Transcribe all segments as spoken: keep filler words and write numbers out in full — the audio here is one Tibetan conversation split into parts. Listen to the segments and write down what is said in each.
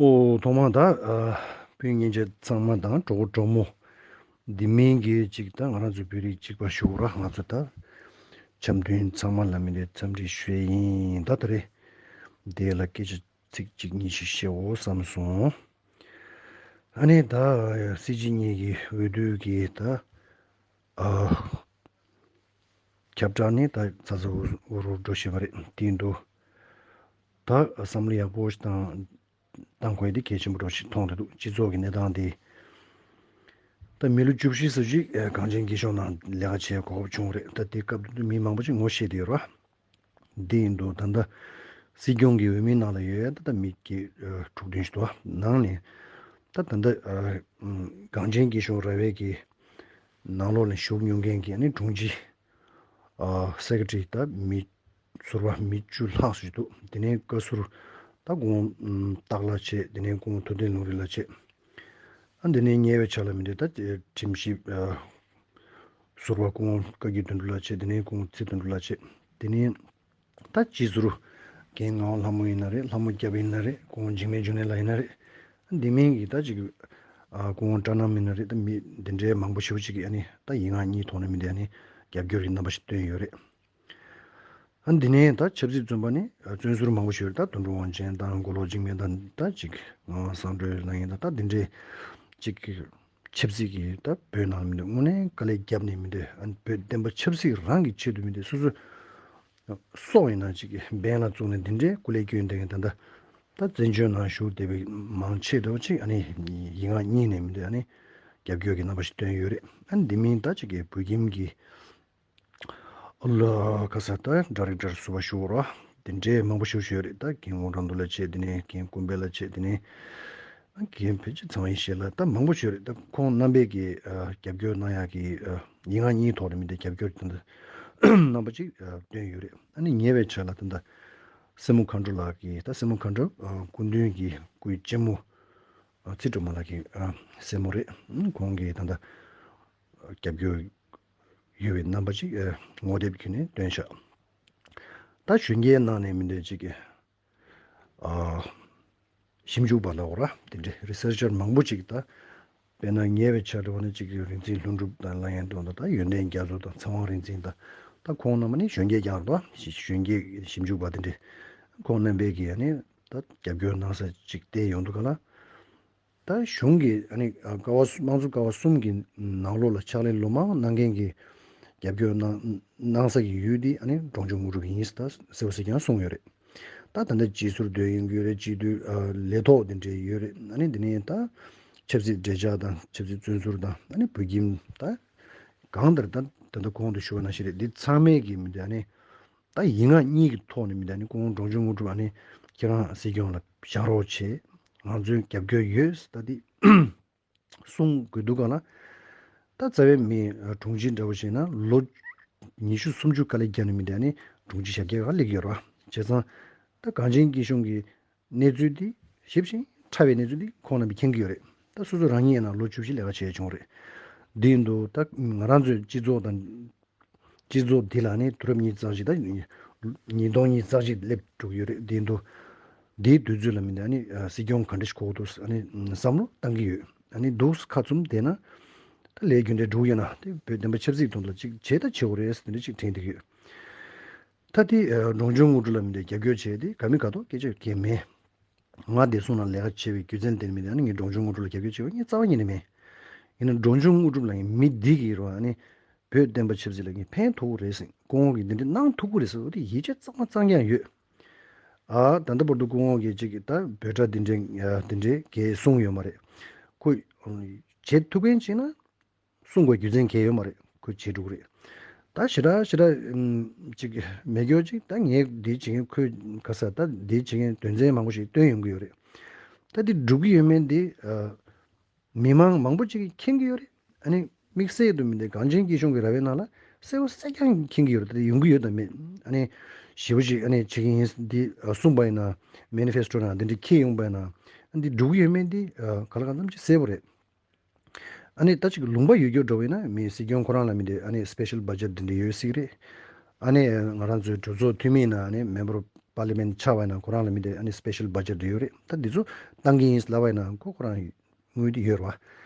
ཨོ། ཐོག་མར་ད་ཨ་བོད་ངན་ཇ་ཚང་མ་དང་གྲོགས་གྲོགས་མོ་འདི་མིན་གྱི་ཅིག་ད་ང་རང་ཚོ་བོད་རིགས་གཅིག་པ་ཞུ་ར། ང་ཚོ་ད་འཆམ་མཐུན་ཚང་མ་ལ་མི་འདི་འཚམས་འདྲི་ཞུ་ཡིན། ད་ད་རེ་དེ་ལ་སྐད་ཆ་ཚིག་གཅིག་གཉིས་ཤིག་བཤད་འོ་བསམ་སོང་། ཨ་ནི་ད་སྲིད་སྤྱི་གཉིས་ཀྱི་འོས་བསྡུ་གི་ད་ཨ་ཁྱབ་བསྒྲགས་ནི་ད་ཚ་ཚ་འུར་འུར་འགྲོ་བཞིན་པ་རེད། དེ་འདུག་ད་བསམ་བློ་ཡག་པོ་ཞིག་བཏང་བཏང་དགོས་དེ་གལ་ཆེན་པོ་འགྲོ་ཞིག་མཐོང་བསྡད་འདུག་སྤྱི་ཚོགས་ཀྱི་གནས་སྟངས་དེ། ད་མི་ལོ་བཅུ་བཞི་ཙམ་ཞིག་ཨ་གངས་ཅན་སྐྱིད་གཤོངས་ནང་ལས་ཀ་བྱེད་གོ་སྐབས་བྱུང་རེད། ད་དེ་སྐབས་དུ་མི་མང་པོ་ཞིག་ངོ་ཤེས་བསྡད་ཡོད་རེད་བ། འདི་ཡིན་དུས་ད་ལྟ་སྲིད་སྐྱོང་གི་འོས་མིའི་ནང་ལ་ཡོད་ཡ་ད་ལྟ་མི་སྐྱེ་ཨ་དྲུག་བདུན་ཞིག་འདུག་ནང་ནས་ད་ད་ལྟ་ཨ་གངས་ཅན་སྐྱིད་གཤོངས་ར་བའི་གི་ནང་ལོགས་ནས་ཞུགས་མྱོང་མཁན་གྱི་ཨ་ནི་དྲུང་ཆེ་ཨ་སེ་ཀེ་ཊ་རི་ད་མི་ཟུར་པ་མི་བཅུ་ལྷག་ཞིག་འདུག་དེ་ནས་བཀའ་ཟུར་ད་ཁོང་ཨམ་སྟག་ལགས་བྱས། དེ་ནས་ཁོང་ཐུབ་བསྟན་ལུང་རིགས་ལགས་བྱས། ཨ་འདི་ནས་ཉེ་བའི་ཆར་ལ་མི་འདི་ད་ཁྲིམས་ཞིབ་ཨ་ཟུར་པ་ཁོང་བཀའ་བརྒྱུད་དོན་གྲུབ་ལགས་བྱས། དེ་ནས་ཁོང་ཚེ་དོན་གྲུབ་ལགས་བྱས། དེ་ནས་ད་སྤྱི་ཟུར་རྒན་ངག་དབང་ལྷ་མོ་ཡིན་ན་རེད། ལྷ་མོ་སྐྱབས་ཡིན་ན་རེད། ཁོང་འཇིགས་མེད་འབྱུང་གནས་ལགས་ཡིན་ན་རེད། འདི་མིན་གྱི་ད་ཅིག་ཨ་ཁོང་བཀྲ་ནམ་ཡིན་ན་རེད། ད་མི་འདི་འདྲའི་མང་པོ་ཞེ་པོ་ཅིག་གིས་ཨ་ནི་ད་ཡིག་ངག་གཉིས་ཐོག་ནས་མི་འདི་ཨ་ནི་རྒྱབ་སྐྱོར་གྱི་རྣམ་པ་ཞིག་བཏོན་ཡོད་རེད། ཨ་འདི་ནས་ད་ཆབ་སྲིད་བཙོན་པ་ནི་ཨ་བཙོན་ཟུར་མང་པོ་ཞིག་ཡོད་རེད། ད་དོན་གྲུབ་དབང་ཆེན་དང་མགོ་ལོག་འཇིགས་མེད་དང་ད་ཅིག་ཨ་བསམ་གྲུབ་ལགས་ཡིན་ད། ད་འདི་འདྲའི་ཅིག་ཆབ་སྲིད་ཀྱི་ད་བོད་ནང་མི་འདུག་དངོས་གནས་དཀའ་ལས་བརྒྱབ་ནས་མི་འདུག་ཨ་བོད་བསྟན་པ་ཆབ་སྲིད་རང་གི་ཆེད་དུ་མི་འདུག་སོ་སོ་སྲོག་ཡིན་ན་ཅིག་འབེན་ལ་བཙུགས་ནས་འདི་འདྲའི་སྐུ་ལས་བསྐྱོན་བསྡད་མཁན་ད་ལྟ་ད་བཙན་བྱོལ་ནང་བཞུགས་བསྡད་པའི་མང་ཆེ་འདྲ་བོ་ཅིག་ཨ་ནི་ཡིག་ངག་གཉིས་ནས་མི་འདུག་ཨ་ནི་རྒྱབ་སྐྱོར་གྱི་རྣམ་པ་ཞིག་བཏོན་ཡོད་རེད། ཨ་ནི་འདི་མིན་ད་ཅིག་གི་བོད་ཁྱིམ་གྱི་ལ་ཁ་ས་ད་འདྲ་རིགས་འདྲ་སུ་བ་ཞུ་རོ། དེ་འདྲའི་མང་པོ་ཞུ་ཞུ་རེད། ད་རྒན་ཝང་ཀྲང་ཏུའུ་ལ་བྱས། དེ་ནས་རྒན་ཀུན་དཔལ་ལ་བྱས། དེ་ནས་རྒན་བོད་ཀྱི་ཚང་ཡི་ཤེས་ལ་ད་མང་པོ་ཞུ་རེད། ད་ཁོང་རྣམ་པས་ཀྱི་ཨ་རྒྱབ་སྐྱོར་གནང་ཡག་གི་ཨ་ཡིག་ངག་གཉིས་ཐོག་ནས་མི་དེ་རྒྱབ་སྐྱོར་དེ་འདྲ་རྣམ་པ་ཅིག་ཨ་བཏོན་ཡོད་རེད། ཨ་ནི་ཉེ་བའི་ཆར་ལ་ད་ལྟ་སྲས་མོ་མཁའ་འགྲོ་ལགས་ཀྱིས། ད་སྲས་མོ་མཁའ་འགྲོ་ཨ་སྐུ་མདུན་གྱི་སྐུའི་གཅེན་མོ་ཨ་ཚེ་སྒྲོལ་མ་ལགས་ཀྱི་ཨ་སྲས་མོ་རེད། ཁོང་གིས་ད་ལྟ་རྒྱབ་སྐྱོར་ཡོད་པའི་རྣམ་པ་ཅིག་ཨ་ངོ་དེབ་བརྒྱུད་ནས་བཏོན་ཤག་ད་གཞོན་སྐྱེས་ནང་ནས་མི་འདོད་ཅིག་གི་ཨ་ཞིབ་འཇུག་པ་ལ་འོ་ར་དེ་འདྲའི་རི་སར་ཆར་མང་པོ་ཅིག་ད་དཔེར་ན་ཉེ་བའི་ཆར་རེ་བ་ནི་ཅིག་གི་རིག་འཛིན་ལྷུན་གྲུབ་དང་། ལ་ཡན་ཏོང་དང་། ད་ཡོན་ཏན་རྒྱ་མཚོ་དང་། ཚེ་དབང་རིག་འཛིན་དང་། ད་ཁོང་རྣམ་པ་ནི་གཞོན་སྐྱེས་རྐྱང་རེད་དོ། གཞོན་སྐྱེས་ཞིབ་འཇུག་པ་དེ་འདྲའི་ཁོང་རྣམ་པས་ཀྱིས་ཨ་ནི་ད་རྒྱབ་སྐྱོར་གནང་ས་ཅིག་བལྟས་ཡོང་དུས་ག་ལ། ད་གཞུང་གི་ཨ་ནི་ཀ་བ་དམངས་གཙོ་ཀ་བ་གསུམ་གྱི་ནང་ལོགས་ལ་ཕྱག་ལས་ལོ་མང་གནང་མཁན་གྱི་རྒྱབ་སྐྱོར་གནང་གནང་ས་ཀྱི་ཡུལ་དེ་ཨ་ནི་འབྲོང་ཆུང་དངོས་གྲུབ་ཡིན་ཟེར་ད་གསལ་པོ་གསལ་རྐྱང་གསུངས་ཡོད་རེད། ད་ད་ལྟ་སྤྱི་ཟུར་སྡོད་ཡོང་གི་ཡོད་རེད། སྤྱི་འཐུས་ཨ་ལས་ཐོག་དེ་འདྲས་ཡོད་རེད། ཨ་ནི་དེ་ནས་ད་ཆབ་སྲིད་འབྲེལ་ཆགས་དང་ཆབ་སྲིད་བཙོན་ཟུར་དང་། ཨ་ནི་བོད་ཁྱིམ་ད་གང་ལྟར་ད་ད་ལྟ་གོང་དུ་ཞུ་བ་ནང་བཞིན་རེད། འདི་ཚང་མས་ཀྱི་མི་འདུག་ཨ་ནི་ད་ཡིག་ངག་གཉིས་ཀྱི་ཐོག་ནས་མི་འདུག་ཨ་ནི་ཁོང་འབྲོང་ཆུང་དངོས་གྲུབ་ཨ་ནི་ཁྱེད་རང་སྲིད་སྐྱོང་ལ་བཞག་རོགས་བྱེད། ང་ཚོའི་རྒྱབ་སྐྱོར་ཡོད་ད་འདི་གསུང་དགོས་འདུག་ག་ལ། ད་རྩ་བའི་མི་དྲུང་ཆེ་འདྲ་བོ་བྱས་ན་ལོ་ཉི་ཤུ་སུམ་ཅུ་དཀའ་ལས་བརྒྱབ་ནས་མི་འདི་ཨ་ནི་དྲུང་ཆེ་ཞབས་སྐྱེལ་ག་སླེབས་ཡོད་རེད་བ། བྱས་ཙང་ད་གངས་ཅན་སྐྱིད་གཤོངས་ཀྱི་གནས་ཚུལ་འདི་ཞིབ་ཅིང་ཕྲ་བའི་གནས་ཚུལ་འདི་ཁོང་རྣམ་པས་མཁྱེན་གྱི་ཡོད་རེད། ད་སོ་སོ་རང་ཉིད་ཡིན་ན་ལོ་བཅུ་བཞི་ལས་ཀ་བྱས་བྱུང་རེད། འདི་ཡིན་དུས་ད་ང་རང་ཚོའི་སྤྱི་ཚོགས་དང་། སྤྱི་ཚོགས་འདི་ལ་ནི་དུས་རབས་ཉི་ཤུ་རྩ་གཅིག་དང་ཉིས་སྟོང་ཉི་ཤུ་རྩ་གཅིག་སླེབས་འགྲོ་གི་ཡོད་རེད། འདི་འདུག་འདིའི་དུས་ཚོད་ལ་མི་འདི་ཨ་ནི་ཨ་སྲིད་སྐྱོང་ག་འདྲ་ཞིག་གོ་དགོས་འདུག་ཨ་ནི་བསམ་བློ་བཏང་གི་ཡོད། ཨ་ནི་འདུག་ཁ་བཙུམ་བསྡད་ན་ད་ལས་རྒྱུ་འབྲས་འགྲུབ་ཡོད་ན་དེ་བོད་བསྟན་པ་ཆབ་སྲིད་དོན་ལ་ཅིག་བྱས་ད་བྱེད་དགོས་རེད་ཟེར་འདི་འདྲ་ཅིག་དྲན་བསྡད་ཀྱི་ཡོད། ད་དེ་ཨ་འབྲོང་ཆུང་དངོས་གྲུབ་ལ་མི་འདི་རྒྱབ་སྐྱོར་བྱས་ཏེ་ག་མི་ག་ཐོག་སྐད་ཆ་གང་མེད། ང་བདེ་སྲུང་ནང་ལས་ཀ་བྱེད་པའི་རྒྱུ་མཚན་དེ་ནི་མི་འདི་ཨ་ནི་ངས་འབྲོང་ཆུང་དངོས་གྲུབ་ལ་རྒྱབ་སྐྱོར་བྱེད་པ་ངས་རྩ་བ་ཉིད་ནས་མེད། ཡིན་ན་འབྲོང་ཆུང་དངོས་གྲུབ་ལ་ངས་མི་འདི་གི་རོ་ཨ་ནི་བོད་བསྟན་པ་ཆབ་སྲིད་ལ་ངས་ཕན་ཐོགས་རེད་ཟེར། ཁོང་གིས་འདི་འདྲ་གནང་ཐུབ་ཀྱི་རེད་ཟེར། འོ་དེ་ཡིད་ཆེས་གཙང་མ་གཙང་རྐྱང་ཡོད། ཨ་ད་ལྟ་བར་དུ་ཁོང་གིས་ཅིག་ད་འབོད་སྒྲ་འདི་འདྲའི་འདི་འདྲའི་གས་གསུངས་ཡོད་མ་རེད། ཁོས་བྱེད་ཐུབ་མཁན་བྱས་ན་གསུང་དགོས་རྒྱུ་མཚན་གས་ཡོད་མ་རེད། ཁོས་བྱེད་འགྲོ་གི་རེད། ད་ཞེ་དྲག་ཞེ་དྲག་ཅིག་མེད་སྐྱོ་ཅིག་ད་ངས་འདི་བྱེད་མཁན་ཁོས་ག་ས་ད་འདི་བྱེད་མཁན་དོན་ཚན་མང་པོ་ཞིག་བཏོན་ཡོང་གི་ཡོད་རེད། ད་འདི་འགྲུབ་ཀྱི་ཡོད་མེད་འདི་ཨ། མི་མང་མང་པོ་ཅིག་གིས་མཁྱེན་གྱི་ཡོད་རེད། ཨ་ནི་དམིགས་བསལ་དུ་མི་འདི་གངས་ཅན་སྐྱིད་གཤོངས་ཀྱི་ར་བའི་ནང་ལ་གསལ་པོ་གསལ་རྐྱང་མཁྱེན་གྱི་ཡོད་རེད། ད་ཡོང་གི་ཡོད་དམ་མེད། ཨ་ནི་ཞེ་པོ་ཅིག་ཨ་ནི་བྱེད་ཀྱི་ཡིན་འདི་གསུངས་པ་ཡིན་ན། མེ་ནི་ཕེ་སི་ཊོ་ནང་འདི་འདྲ་འཁྱེར་ཡོང་པ་ཡིན་ན། ཨ་འདི་འགྲུབ་ཀྱི་ཡོད་མེད་འདི་ག་ལ་གང་འཚམ་ཅིག་གསལ་པོ་རེད། ཨ་ནི་ད་ཅིག་ལུང་པ་ཡོད་རྒྱུ་འགྲོ་བ་ཡིན་ན་མི་སྲིད་སྐྱོང་ཁོ་རང་ལ་མི་འདི་ཨ་ནི་སི་པེ་ཤལ་བ་ཇེཊ་འདི་འདྲ་ཡོད་སྲིད་ཀྱི་རེད། ཨ་ནི་ང་རང་ཚོའི་གྲོས་ཚོགས་འཐུས་མི་ཡིན་ན་ཨ་ནི་མེམ་བར་ པར་ལི་མེན་ཊི་ཆགས་པ་ཡིན་ན་ཁོ་རང་ལ་མི་དེ་ཨ་ནི་སི་པེ་ཤལ་བྷ་ཇེཊ་དེ་ཡོད་རེད། ད་འདི་ཚོ་བཏང་གི་ཡིན་ལབ་པ་ཡིན་ན་ཁོ་ཁོ་རང་དངུལ་དེ་ཡོད་རེད་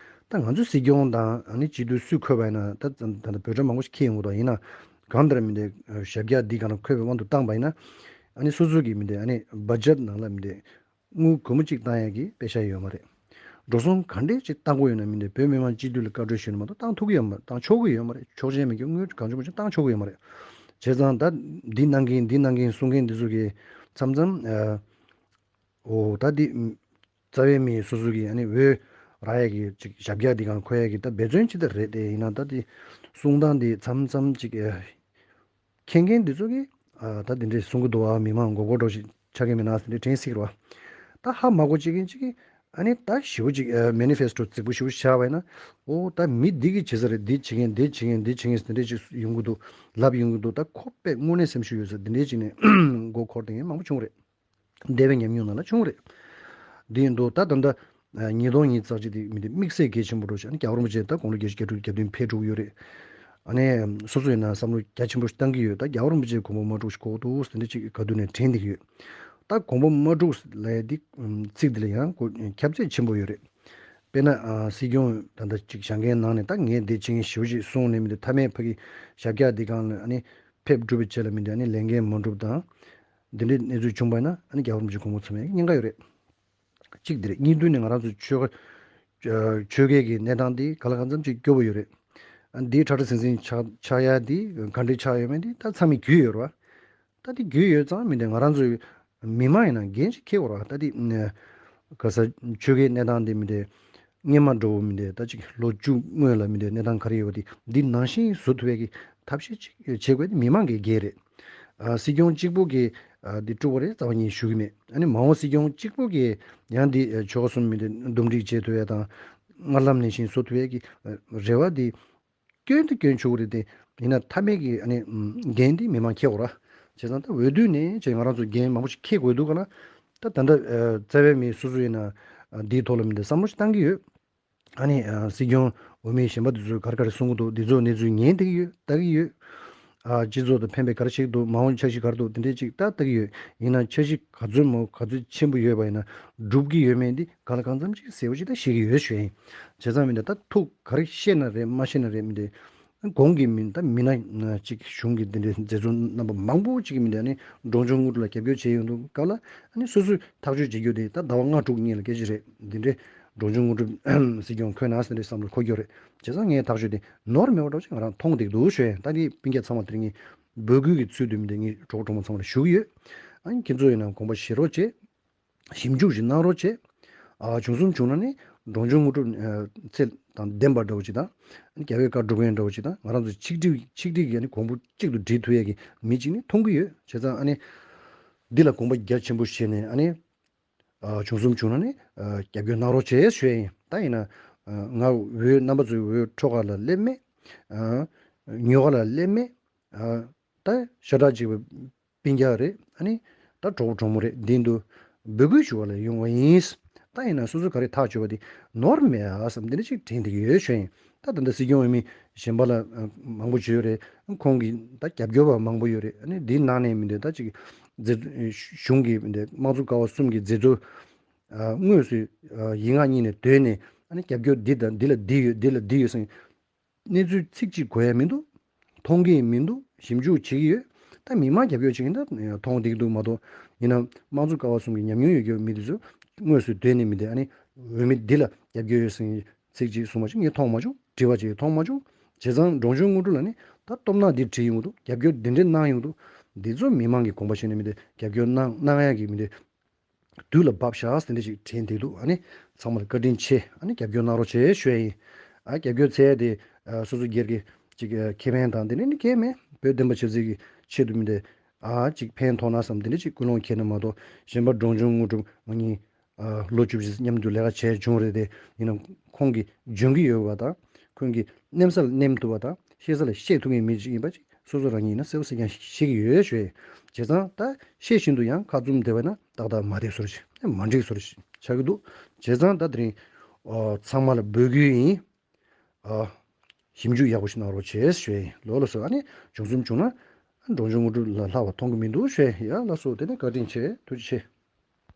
བ། ད་ང་ཚོའི་སྲིད་སྐྱོང་དང་ཨ་ནི་སྤྱི་འཐུས་སུས་འཁོད་པ་ཡིན་ན་ད་ད་ད་འབོད་སྒྲ་མང་པོ་ཞིག་འཁྱེར་ཡོང་གི་འདུག་ཡིན་ན་གང་ལྟར་མི་དེ་ཞབས་བཀྱག་འདི་གང་ལ་འཁོད་པའི་དབང་དུ་བཏང་པ་ཡིན་ན་ཨ་ནི་སོ་སོ་གི་མི་དེ་ཨ་ནི་བྷ་ཇེཊ་ནང་ལ་མི་དེ། དངུལ་སྒོར་མོ་གཅིག་བཏང་ཡག་གི་པེ་ཤ་ཡོད་མ་རེད། འགྲོ་སོང་ག་འདྲས་ཅིག་བཏང་དགོས་ཡོད་ན་མི་འདུག་བོད་མི་མང་སྤྱི་འཐུས་ལ་བཀའ་འཁྲོལ་ཞུས་ན་མ་གཏོགས་བཏང་ཐུབ་ཀྱི་ཡོད་མ་རེད། བཏང་ཆོག་གི་ཡོད་མ་རེད། བཏང་ཆོག་གི་ཡོད་མ་རེད། བྱས་ཙང་ད་འདི་གནང་མཁན་འདི་གནང་མཁན་གསུང་མཁན་འདི་ཚོ་གི་མཚམས་མཚམས་འདི་གནང་མཁན་འདི་གནང་མཁན་གསུང་མཁན་འདི་ཚོ་གི་མཚམས་མཚམས་ཨ། འོ་ད་འདི་རྩ་བའི་མི་སོ་སོ་གི་ཨ་ནི་འོས་རག་ཡག་གི་ཅིག་ཞབས་བཀྱག་འདི་གང་འཁོད་ཡག་གི་ད་འབད་བརྩོན་ཅི་ལྟར་རེད་དེ་ཡིན་ན་ད་འདི་གསུང་སྟངས་འདི་མཚམས་མཚམས་ཅིག་ཨ། མཁྱེན་མཁན་འདི་ཚོ་གིས་ཨ་ད་འདི་འདྲས་གསུང་གི་འདུག་ཨ། མི་མང་མགོ་སྐོར་འདྲ་ཞིག་ཆགས་ཀྱི་མེད་ན་ཟེར་འདྲས་དྲན་སྲིད་རོ། ད་ཧ་མ་གོ་བྱེད་མཁན་ཅིག་གིས་ཨ་ནི་ད་ཞེ་པོ་ཅིག་ཨ་མེ་ནི་ཕེ་སི་ཊོ་རྫིག་པོ་ཞེ་པོ་ཞིག་བཞག་པ་ཡིན་ན། ཨོ་ད་མི་འདི་གིས་བྱེད་ས་རེད། འདི་བྱེད་མཁན་འདི་བྱེད་མཁན་འདི་བྱེད་མཁན་ཟེར་འདྲས་ཅིག་ཡོང་གི་འདུག་ལབ་ཡོང་གི་འདུག་ད་ཁོ་དཔེ་དངོས་གནས་སེམས་ཤུགས་ཡོད་ས་འདི་འདྲས་ཅིག་ནས་མགོ་འཁོར་བསྡད་མཁན་མང་པོ་བྱུང་རེད། འདས་པའི་ཉམས་མྱོང་ནང་ལ་བྱུང་རེད། འདི་ཡིན་དུས་ད་ད་ལྟ་ཉིས་སྟོང་ཉི་ཤུ་རྩ་གཅིག་དེ་མི་དེ་དམིགས་བསལ་གལ་ཆེན་པོ་འགྲོ་ཞིག་ཨ་ནི་རྒྱལ་བ་རིན་པོ་ཆེ་ད་དགུང་ལོ་བརྒྱད་ཅུ་གྱ་དྲུག་གྱ་བདུན་ཕེབས་འགྲོ་གི་ཡོད་རེད། ཨ་ནི་སོ་སོ་ཡིན་ན་བསམ་བློ་རྒྱ་ཆེན་པོ་ཞིག་བཏང་གི་ཡོད། ད་རྒྱལ་བ་རིན་པོ་ཆེ་དགོངས་པ་མ་གྲུབ་ཞིག་གོ་འདུག་ཟེར་འདྲ་ཅིག་ག་དུས་ནས་དྲན་བསྡད་ཀྱི་ཡོད། ད་དགོངས་པ་མ་གྲུབ་ལབ་ཡ་འདི་ཚིག་འདི་ལ་ཡང་གོ་ཁྱབ་ཚད་ཆེན་པོ་ཡོད་རེད། དཔེར་ན་ཨ་སྲིད་སྐྱོང་ད་ལྟ་ཅིག་བཞེངས་མཁན་ནང་ནས་ད་ངས་འདི་བྱེད་མཁན་ཞེ་པོ་ཅིག་གསུངས་ནས་མི་འདུག་མཐའ་མའི་ཕ་གི་ཞབས་བཀྱག་འདི་སྒང་ལ་ཨ་ནི་ཕེབས་གྲུབ་པའི་ཆེད་ལ་མི་འདུག་ཨ་ནི་ལས་འགན་མ་འགྲུབ་དང་། འདི་འདྲའི་གནས་ཚུལ་བྱུང་པ་ཡིན་ན་ཨ་ནི་རྒྱལ་བ་རིན་པོ་ཆེ་དགོངས་པ་ཚོམ་ཡག་གི་ཉེན་ཁ་ཡོད་རེད། གཅིག་འདི་རེད། གཉིས་མཐུད་ནས་ང་རང་ཚོའི་ཆོལ་ཁ་ཆོལ་ཁའི་གི་གནས་སྟངས་འདི་ག་ལ་གང་འཚམ་ཅིག་སྐྱོ་པོ་ཡོད་རེད། ཨ་འདི་ཁྲ་ཁྲ་ཟིང་ཟིང་ཆགས་ཆགས་ཡ་འདི་ག་འདྲའི་ཆགས་ཡོད་མེད་འདི་ད་ཚང་མས་རྒྱུས་ཡོད་རེད་བ། ད་འདི་རྒྱུས་ཡོད་ཙང་མི་འདུག་ང་རང་ཚོའི་མི་མང་ཡིན་ན་འགན་ཅིག་འཁྱེར་དགོས་རེད་བ། ད་འདི་ག་ས་ཆོལ་ཁའི་གནས་སྟངས་འདི་མི་འདུག་སྔོན་མ་འགྲོ་བོ་མི་འདུག་ད་ཅིག་ལོ་བཅུ་སྔོན་ལ་མི་འདུག་གནས་སྟངས་ག་རེ་ཡོད་པ་དེ་འདི་ནང་བཞིན་བཟོ་ཐུབ་ཡག་གི་ཐབས་ཤེས་ཅིག་བྱེད་དགོས་དེ་མི་མང་གི་འགན་རེད། ཨ་སྲིད་སྐྱོང་གཅིག་པོ་གིས་ཨ་འདི་དཀྲུག་པ་རེད་རྩ་བ་ཉིད་ཞུ་གི་མེད། ཨ་ནི་མ་འོངས་སྲིད་སྐྱོང་གཅིག་པོ་གིས་ཡང་འདི་ཨ་ཆོལ་ཁ་གསུམ་མི་འདུག་འདུམ་འགྲིག་བྱེད་ཐུབ་ཡག་དང་སྔར་ལམ་ནང་བཞིན་བཟོ་ཐུབ་ཡག་གི་ཨ་རེ་བ་འདི་སྐྱོན་དེ་སྐྱོན་ཆོག་གི་རེད་དེ། ཡིན་ན་མཐའ་མའི་གི་ཨ་ནི་ཨམ་འགན་དེ་མི་མང་འཁྱེར་དགོས་ར། བྱས་ཙང་ད་འོས་བསྡུ་ནས་ཅིག་ང་རང་ཚོ་འགན་མང་པོ་ཞིག་འཁྱེར་དགོས་འདུག་ག་ལ། ད་ད་ལྟ་ཨ་རྩ་བའི་མི་སོ་སོ་ཡིན་ན་ཨ་འདིའི་ཐོག་ལ་མི་འདུག་བསམ་བློ་ཞིག་བཏང་གི་ཡོད། ཨ་ནི་ཨ་སྲིད་སྐྱོང་འོས་མི་གཞན་པ་དེ་ཚོས་ག་རེ་ག་རེ་གསུང་གི་འདུག་འདི་ཚོ་གནས་ཚུལ་ཉན་བསྡད་ཀྱི་ཡོད། ལྟ་གི་ཡོད། ཨ་སྤྱི་ཚོགས་དང་ཕན་པའི་ག་རེ་བྱེད་ཀྱི་འདུག་མ་འོངས་འཆར་གཞི་ག་རེ་འདུག་དེ་འདྲའི་ཅིག་ལྟ་ལྟ་གི་ཡོད། ཡིན་ན་འཆར་གཞི་ག་ཚོད་མང་ག་ཚོད་ཆེན་པོ་ཡོད་པ་ཡིན་ན་འགྲུབ་ཀྱི་ཡོད་མེད་འདི་གང་ལ་གང་འཚམ་ཅིག་གསལ་པོ་ཅིག་ད་ཤེས་ཀྱི་ཡོད་ཞུ་ཡིན། བྱས་ཙང་མི་འདི་ད་ཐུགས་ག་རེ་བཤད་ན་རེད་མ་བཤད་ན་རེད་མི་འདི། གོང་གི་མི་ད་མི་སྣ་ཅིག་གཞུང་གི་འདི་འདྲའི་མཛད་གཙོ་རྣམ་པ་མང་པོ་ཅིག་གི་མི་འདི་ནི་འབྲོང་ཆུང་དངོས་གྲུབ་ལ་རྒྱབ་སྐྱོར་བྱས་ཡོང་དུས་སྐབས་ལ་ཨ་ནི་སོ་སོས་ཐག་གཅོད་བྱེད་རྒྱུ་དེ་ད་ཟླ་བ་ལྔ་དྲུག་གཉིས་ལ་སྐད་ཆ་རེད། འདི་འདྲའི་འབྲོང་ཆུང་དངོས་གྲུབ་སྲིད་སྐྱོང་འཁོད་ན་ཟེར་འདྲའི་བསམ་བློ་འཁོར་རྒྱུ་རེད། བྱས་ཙང་ངས་ཐག་གཅོད་དེ་ནོར་མེད་པ་འདྲ་ཅིག་ང་རང་མཐོང་བསྡད་འདུག་ཞུ་ཡ་ཡིན། ད་འདི་སྤུན་ཀྱག་ཚང་མ་དེ་རིང་ངས་འབོད་སྐུལ་གྱི་ཚུལ་དུ་མི་འདི་ངས་གྲོགས་གྲོགས་མོ་ཚང་མ་ལ་ཞུ་གི་ཡོད། ཨ་ནི་ཁྱེད་ཚོ་ཡིན་ན་དགོངས་པ་བཞེས་རོགས་བྱེད། ཞིབ་འཇུག་ཅིག་གནང་རོགས་བྱེད། ཨ་བྱུང་སོང་བྱུང་ན་ནི་འབྲོང་ཆུང་དངོས་གྲུབ་ཨ་ཚད་དང་ལྡན་པ་འདྲ་བོ་ཅིག་དང་། རྒྱལ་བའི་བཀའ་སྒྲུབ་མཁན་འདྲ་བོ་ཅིག་དང་། ང་རང་ཚོ་ཆིག་སྒྲིལ་ཆིག་སྒྲིལ་གྱིས་ཨ་ནི་གོང་བུ་གཅིག་ཏུ་སྒྲིལ་ཐུབ་ཡས་ཀྱི་མི་གཅིག་ནི་མཐོང་གི་ཡོད། བྱས་ཙང་ཨ་ནི་འདི་ལ་དགོངས་པ་རྒྱ་ཆེན་པོ་བཞེས་ནས་ཨ་ནི་ཨ་བྱུང་སོང་བྱུང་ན་ནི་ཨ་རྒྱབ་སྐྱོར་གནང་རོགས་བྱེད་ཞུ་ཡས་ཡིན། ད་ཡིན་ན་ཨ་ང་འོས་རྣམ་པ་ཚོའི་འོས་འཕྲོ་ཁ་ལ་སླེབས་མེད། ཨ་ཉོ་ཁ་ལ་སླེབས་མེད། ཨ་ད་ཤ་ཁྲག་གཅིག་པའི་སྤུན་ཀྱག་རེད། ཨ་ནི་ད་གྲོགས་པོ་གྲོགས་མོ་རེད། འདི་འདུག་འབོད་སྐུལ་ཞུ་བ་ལ་ཡོང་བ་ཡིན། ད་ཡིན་ན་སོ་སོ་ག་རེ་ཐག་གཅོད་པ་དེ་ནོར་མེད་ཨ་བསམ་འདི་འདྲ་ཅིག་དྲན་བསྡད་ཀྱི་ཡོད་ཞུ་ཡིན། ད་ད་ལྟ་སྲིད་སྐྱོང་འོས་མི་གཞན་པ་ལ་ཨ་མང་པོ་བྱོས་ཡོད་རེད། ཁོང་གི་ད་རྒྱབ་སྐྱོར་བ་མང་པོ་ཡོད་རེད། ཨ་ནི་འདིའི་ནང་ནས་མི་འདུག་ད་ཅིག་མཛད་གཞུང་གི་མི་འདུག་དམངས་གཙོ་ཀ་བ་གསུམ་གྱི་མཛད་གཙོ་ཨ་དངོས་སུ་ཨ་ཡིག་ངག་གཉིས་ནས་བསྡོས་ནས་ཨ་ནི་རྒྱབ་སྐྱོར་འདི་དང་འདི་ལ་འདི་ཡོད་འདི་ལ་འདི་ཡོད་ཟེར། གནས་ཚུལ་ཚིག་གཅིག་གོ་ཡ་མི་འདུག་མཐོང་གི་མི་འདུག་ཞིབ་འཇུག་བྱེད་ཀྱི་ཡོད། ད་མི་མང་རྒྱབ་སྐྱོར་བྱེད་མཁན་ད་མཐོང་བསྡད་ཀྱི་འདུག་མ་གཏོགས། ཡིན་ན་དམངས་གཙོ་ཀ་བ་གསུམ་གྱི་ཉམས་མྱོང་ཡོད་རྒྱུ་མི་དེ་ཚོ་དངོས་སུ་སྡོད་ནས་མི་དེ་ཨ་ནི་འོས་མི་འདི་ལ་རྒྱབ་སྐྱོར་ཡོད་ཟེར་ཚིག་གཅིག་གསུངས་མ་བྱུང་། ངས་མཐོང་མ་བྱུང་། དྲི་བ་བྱས་མཐོང་མ་བྱུང་། བྱས་ཙང་འབྲོང་ཆུང་དངོས་གྲུབ་ལ་ནི་ད་སྟོབས་ན་འདི་བྲིས་ཡོང་གི་འདུག་རྒྱབ་སྐྱོར་འདི་འདྲས་གནང་ཡོང་གི་འདུག་འདི་ཚོ་མི་མང་གི་དགོངས་པ་བཞེས་ནས་མི་དེ་རྒྱབ་སྐྱོར་གནང་གནང་ཡ་གི་མི་དེ། དུས་ལ་བབ་ཤག་ཟེར་འདྲ་ཞིག་དྲན་བསྡད་འདུག་ཨ་ནི་ཚང་མ་ལ་བཀའ་དྲིན་ཆེ། ཨ་ནི་རྒྱབ་སྐྱོར་གནང་རོགས་བྱེད་ཞུ་ཡ་ཡིན། ཨ་རྒྱབ་སྐྱོར་འཚལ་ཡ་དེ་ཨ་སོ་སོ་སྒེར་གྱི་ཅིག་ཨ་ཁེ་ཕན་དང་དེ་འདྲ་ནི་གང་ཡང་མེད། བོད་བདེན་པ་ཆབ་སྲིད་ཀྱི་ཆེད་དུ་མི་འདྲ་ཨ་ཅིག་ཕན་ཐོགས་ན་བསམ་དེ་འདྲ་ཅིག་ཀུན་སློང་འཁྱེར་ན་མ་གཏོགས། གཞན་པ་འབྲོང་ཆུང་དངོས་གྲུབ་ང་གཉིས་ཨ་ལོ་བཅུ་བཞི་མཉམ་དུ་ལས་ཀ་བྱས་བྱུང་རེད་དེ། ཡིན་ནའང་ཁོང་གིས་འཇོན་གྱི་ཡོད་པ་དང་། ཁོང་གིས་གནམ་ས་ལ་གནོན་ཐུབ་པ་དང་། བཤད་ས་ལ་བཤད་ཐུབ་མཁན་མི་ཅིག་ཡིན་པ་ཅིག་སོ་སོ་རང་ཉིད་ཡིན་ན་གསལ་པོ་གསལ་རྐྱང་ཤེས་ཀྱི་ཡོད་ཞུ་ཡ་ཡིན། བྱས་ཙང་ད་ཤེས་བཞིན་དུ་ཡང་ཁ་བཙུམ་བསྡད་པ་ན་ཏག་ཏག་མ་བསྡད་བཟོ་འདྲ་ཞིག་མ་འགྲིག་བཟོ་འདྲ་ཞིག་ཆགས་ཀྱི་འདུག་བྱས་ཙང་ད་དེ་རིང་ཨོ་ཚང་མ་ལ་འབོད་སྐུལ་ཡིན། ཨ་ཞིབ་འཇུག་ཡག་པོ་ཞིག་གནང་རོགས་བྱེད་ཞུ་ཡ་ཡིན། ལོ་ལ་སོ་ཨ་ནི་བྱུང་སོང་བྱུང་ན་ འབྲོང་ཆུང་དངོས་གྲུབ་ལ་ལྷག་པ་མཐོང་གི་མི་འདུག་ཞེས། ཡ་ལགས་སོ། དེ་ནས་བཀའ་དྲིན་ཆེ། ཐུགས་རྗེ་ཆེ།